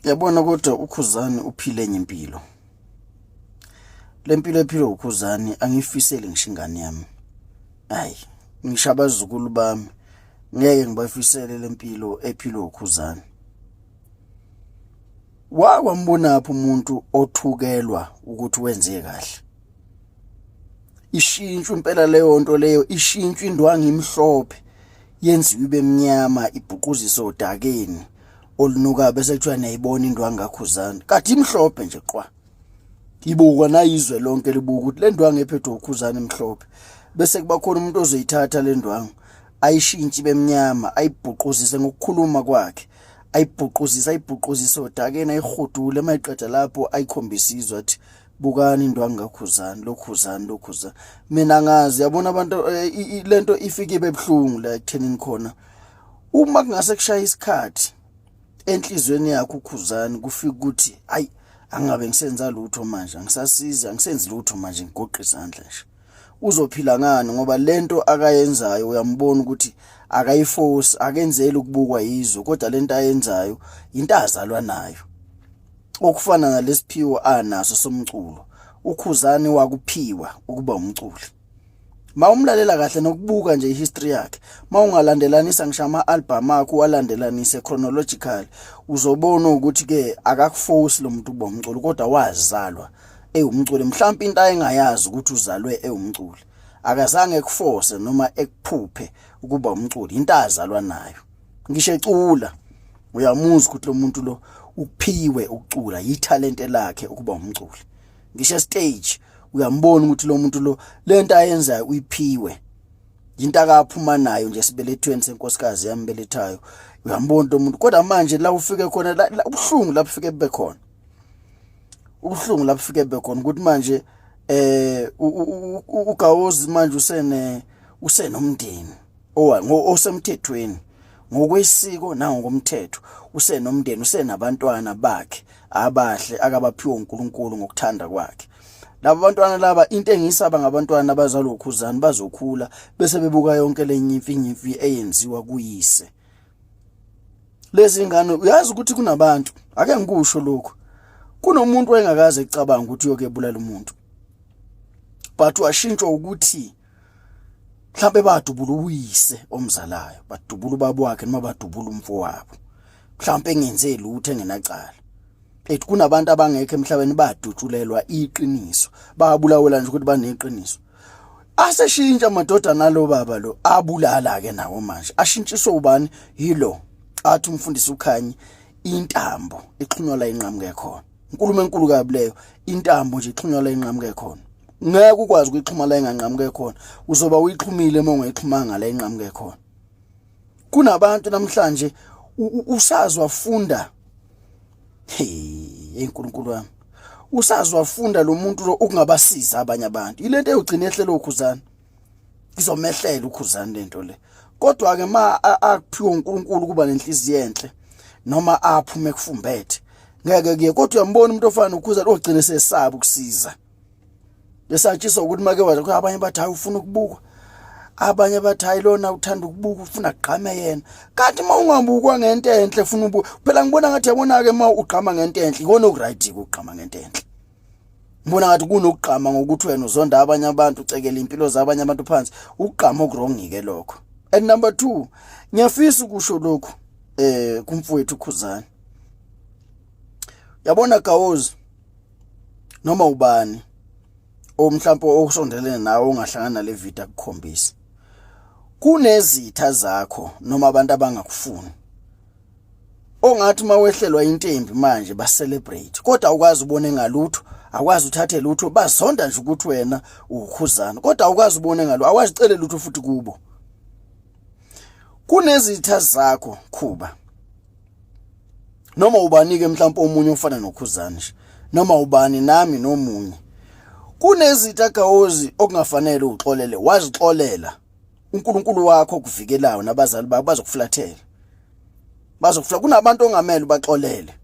Yabona kodwa uKhuzani uphile enye impilo. Le mpilo ephilwa uKhuzani angiyifiseli ngisho ingane yami. Ayi, ngisho abazukulu bami ngeke ngibafisele le mpilo ephilwa uKhuzani. Wakwambonaphi umuntu othukelwa ukuthi wenze kahle? Ishintshwe impela leyo nto leyo, ishintshwe indwangu imhlophe yenziwe ibe mnyama ibhuquzise odakeni olunuka bese kuthiwa niyayibona indwangu kaKhuzani kade imhlophe nje qwa ibukwa nayizwe lonke libuka ukuthi le ndwangu ephethwe uKhuzani imhlophe bese kuba khona umuntu ozoyithatha le ndwangu ayishintshi bemnyama ayibhuquzise ngokukhuluma kwakhe ayibhuquzise ayibhuquzise odakeni ayihudule uma eqeda lapho ayikhombise izwe athi bukani indwangu kaKhuzani lokhuzani lokhuzani mina ngazi yabona abantu eh, lento ifike ibe buhlungu la ekuthenini khona uma kungase kushaya isikhathi enhlizweni yakho ukhuzani kufika ukuthi ayi angabe ngisenza lutho manje angisasizi angisenzi lutho manje ngigoqa izandla nje uzophila ngani ngoba lento akayenzayo uyambona ukuthi akayiforce akenzeli ukubukwa yizwe kodwa lento ayenzayo into azalwa nayo okufana nalesiphiwo anaso somculo uKhuzani wakuphiwa ukuba umculi mawumlalela kahle nokubuka nje ihistory yakhe mawungalandelanisa ngisho ama-album akhe uwalandelanise chronological uzobona ukuthi ke akakuforce lo muntu ukuba umculi kodwa wazalwa ewumculi mhlawumbe into ayengayazi ukuthi uzalwe ewumculi akazange ekuforce noma ekuphuphe ukuba umculi into azalwa nayo ngisho ecula uyamuzwa ukuthi lo muntu lo uphiwe ukucula yithalente lakhe ukuba umculi ngisho stage uyambona ukuthi lo muntu lo lento ayenzayo uyiphiwe into akaphuma nayo nje esibelethweni senkosikazi yambelethayo uyambona lo muntu kodwa manje la ufike khona ubuhlungu lapho ufike bube khona ubuhlungu lapho ufike bube khona ukuthi manje eh uGawozi manje usene usenomndeni osemthethweni ngokwesiko nangokomthetho usenomndeni usenabantwana bakhe abahle akabaphiwe uNkulunkulu ngokuthanda kwakhe laba bantwana laba into engisaba ngabantwana abazalwa ukhuzani bazokhula bese bebuka yonke le nyimfi nyimfi eyenziwa kuyise lezi ngane uyazi ukuthi kunabantu ake ngikusho lokhu kunomuntu wayengakaze ecabanga ukuthi uyoke ebulala umuntu but washintshwa ukuthi mhlawumbe badubula uyise omzalayo badubula ubaba wakhe noma badubula umfowabo mhlawumbe engenze lutho engenacala ethi kunabantu abangekho emhlabeni badutshulelwa iqiniso babulawela nje ukuthi baneqiniso aseshintsha amadodana alo baba lo abulala ke nawo manje ashintshiswe ubani yilo athi umfundisi ukhanyi intambo ixhunywa la inqamuke khona inkulumo enkulu kabi leyo intambo nje ixhunywa la inqamuke khona ngeke ukwazi ukuyixhuma la inganqamuke khona uzoba uyixhumile uma ungayixhumanga la inqamuke khona kunabantu namhlanje usazwa funda hey enkulunkulu wami usazwa funda lo muntu lo ukungabasiza abanye abantu ilento eyogcina ehlelo ukhuzana izomehlela ukhuzani lento le kodwa ke ma akuphiwe uNkulunkulu kuba nenhliziyo enhle noma aphume kufumbethe ngeke kuye kodwa uyambona umuntu ofana nokhuzani ogcine sesaba ukusiza besatshiswa ukuthi make waza abanye bathi hayi ufuna ukubukwa abanye bathi hayi lona uthanda ukubuka ufuna kugqame yena kanti uma ungabukwa ngento enhle ufuna ubuka phela ngibona ngathi yabona ke uma ugqama ngento enhle ikona okuright ukugqama ngento enhle Ngibona ngathi kunokugqama ngokuthi wena uzonda abanye abantu ucekela impilo zabanye abantu phansi ukugqama okurongi ke lokho and number 2 ngiyafisa ukusho lokhu eh kumfowethu Khuzani yabona Gawozi noma ubani omhlampo okusondelene nawe ongahlangana nale video akukhombisa kunezitha zakho noma abantu abangakufuni ongathi uma wehlelwa intembi manje ba celebrate kodwa awukwazi ubone ngalutho akwazi uthathe lutho bazonda nje ukuthi wena ukhuzana kodwa awukwazi ubone ngalo awazi cele lutho futhi kubo kunezitha zakho khuba noma ubanike mhlawumbe omunye ofana nokhuzana nje noma ubani nami nomunye kunezitha gawozi okungafanele uxolele wazixolela uNkulunkulu wakho okuvikelayo nabazali bakho bazokuflathela bazokufla kunabantu ongamele ubaxolele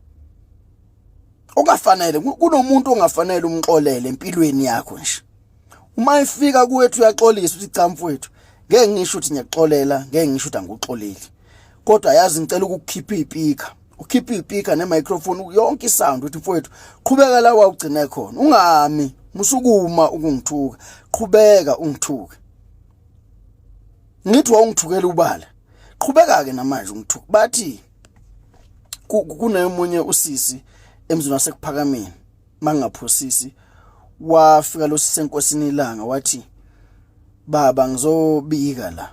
ongafanele kunomuntu ongafanele umxolele empilweni yakho nje uma efika kuwethu uyaxolisa uthi cha mfowethu ngeke ngisho ukuthi ngiyakuxolela ngeke ngisho ukuthi angikuxoleli kodwa yazi ngicela ukukukhipha ipika Ukhipha ipika nemicrophone yonke isound uthi mfowethu qhubeka la wawugcine khona. Ungami, musukuma ukungithuka. Qhubeka ungithuke. Ngithi wawungithukela ubala. Qhubeka ke namanje ungithuka. Bathi kunemunye usisi emzini wasekuphakameni mangaphosisi wafika lo sisenkosini ilanga wathi baba ngizobika la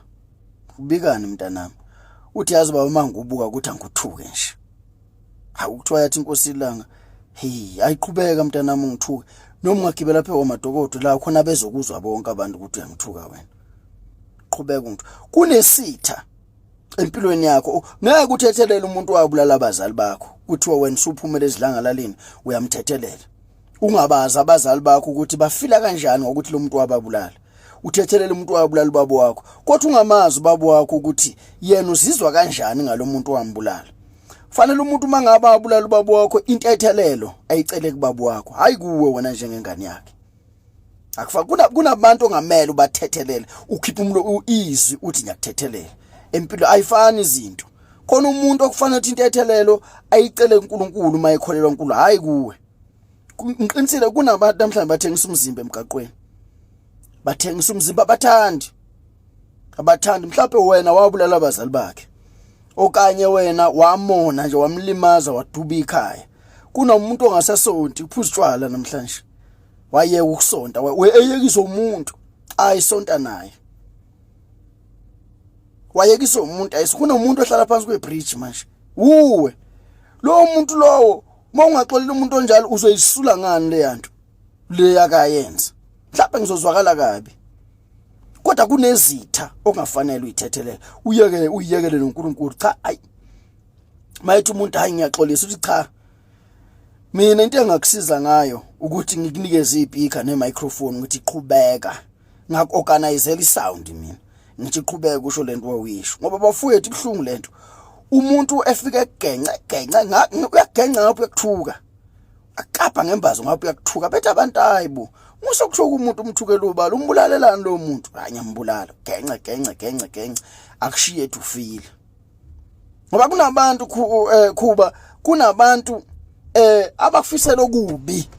ubikani mntanami uthi yazi baba mangubuka ukuthi angikuthuke nje hawu kuthiwa yathi inkosi ilanga hey ayiqhubeka mntanami ungithuke noma ungagibela phe kwamadokodo la khona bezokuzwa bonke abantu ukuthi uyangithuka wena qhubeka ungithuka kunesitha empilweni yakho ngeke uthethelele umuntu wabulala abazali bakho kuthiwa wena usuphumele ezidlangalaleni uyamthethelela ungabazi abazali bakho ukuthi bafila kanjani ngokuthi lo muntu wababulala uthethelele umuntu wabulala ubaba wakho kodwa ungamazi ubaba wakho ukuthi yena uzizwa kanjani ngalomuntu wambulala fanele umuntu uma ngabe abulala ubaba wakho intethelelo ayicele kubaba wakho hayi kuwe wena njengengane yakhe Akufa kunabantu ongamele ubathethelele ukhipha umlo izwi uthi ngiyakuthethelela. Empilo ayifani izinto. Khona umuntu okufanele ukuthi intethelelo ayicele kuNkulunkulu uma ekholelwa uNkulunkulu hayi kuwe. Ngiqinisile kunabantu namhlanje bathengisa umzimba emgaqweni. Bathengisa umzimba abathandi. Abathandi mhlawumbe wena wabulala abazali bakhe. Okanye wena wamona nje wamlimaza waduba ikhaya. Kunomuntu ongasasonti uphuza utshwala namhlanje. Wayeka ukusonta eyekiswa umuntu ayisonta naye wayekiswa umuntu ayisikunomuntu ohlala phansi kwebridge manje uwe lowo muntu lowo uma ungaxoleli umuntu onjalo uzoyisula ngani le yanto le yakayenza mhlawumbe ngizozwakala kabi kodwa kunezitha ongafanele uyithethelele uyeke uyiyekele noNkulunkulu cha ayi mayethi umuntu hayi ngiyaxolisa uthi cha Mina into engakusiza ngayo ukuthi ngikunikeze ipika nemicrophone ukuthi qhubeka ngaku-organizela isound mina ngithi qhubeka usho lento wawuyisho ngoba bafowethu ibuhlungu lento umuntu efika egenca egenca uyagenca ngapho uyakuthuka akapa ngembazo ngapho uyakuthuka bethe abantu hayibo musa kuthuka umuntu umthukela ubala umbulalelani lo muntu hayi ngiyambulala genca genca genca genca akushiye ethi ufile ngoba kunabantu eh, khuba kunabantu eh abakufisela okubi